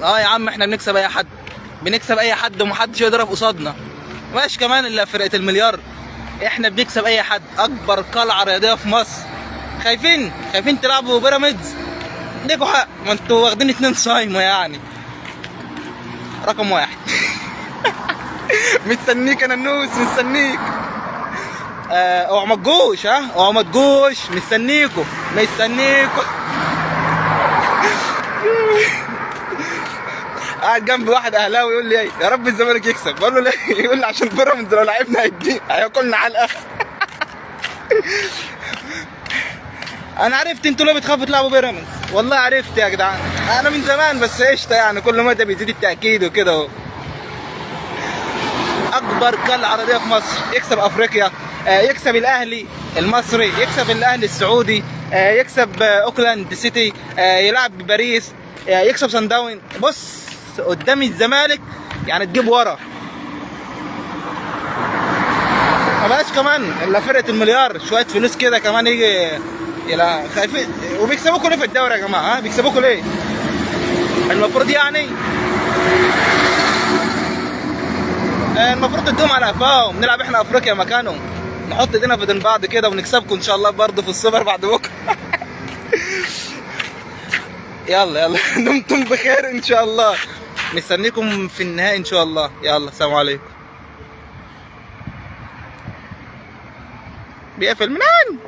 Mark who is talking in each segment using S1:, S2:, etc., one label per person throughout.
S1: اه يا عم احنا بنكسب اي حد، بنكسب اي حد ومحدش يقدر يقف قصادنا. ماشي كمان الا فرقه المليار، احنا بنكسب اي حد، اكبر قلعه رياضية في مصر. خايفين؟ خايفين تلعبوا بيراميدز؟ ليكوا حق، ما انتوا واخدين 2 صايمه يعني. رقم 1. مستنيك انا النوس، مستنيك. اوعى ما تجوش، ها اوعى ما تجوش، مستنيكوا مستنيكوا. قاعد جنب واحد اهلاوي يقول لي يا رب الزمالك يكسب، بقول له ليه؟ يقول لي عشان بيراميدز لو لعبنا هيدي هياكلنا علقه. انا عرفت انتوا ليه بتخافوا تلعبوا بيراميدز، والله عرفت يا جدعان، انا من زمان بس قشطه يعني، كل مدى بيزيد التاكيد وكده اهو. اكبر قلعه رياضية في مصر، يكسب افريقيا، يكسب الاهلي المصري، يكسب الاهلي السعودي، يكسب اوكلاند سيتي، يلعب بباريس، يكسب سان داون. بص قدام الزمالك يعني تجيب ورا، ما بقاش كمان الا فرقه المليار، شوية فلوس كده كمان يجي الى خايفين. وبيكسبوكوا ليه في الدوري يا جماعة؟ ها بيكسبوكوا ليه؟ المفروض يعني المفروض تدوهم على قفاهم، نلعب احنا افريقيا مكانهم، نحط ايدينا في ايدين بعض كده ونكسبكم ان شاء الله برضه في السوبر بعد بكره. يلا يلا دمتم بخير ان شاء الله، مستنيكم في النهائي ان شاء الله. يلا سلام عليكم. بيقفل منين؟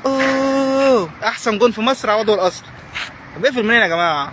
S1: اوه احسن جون في مصر عوضه الاصل. بيقفل منين يا جماعة؟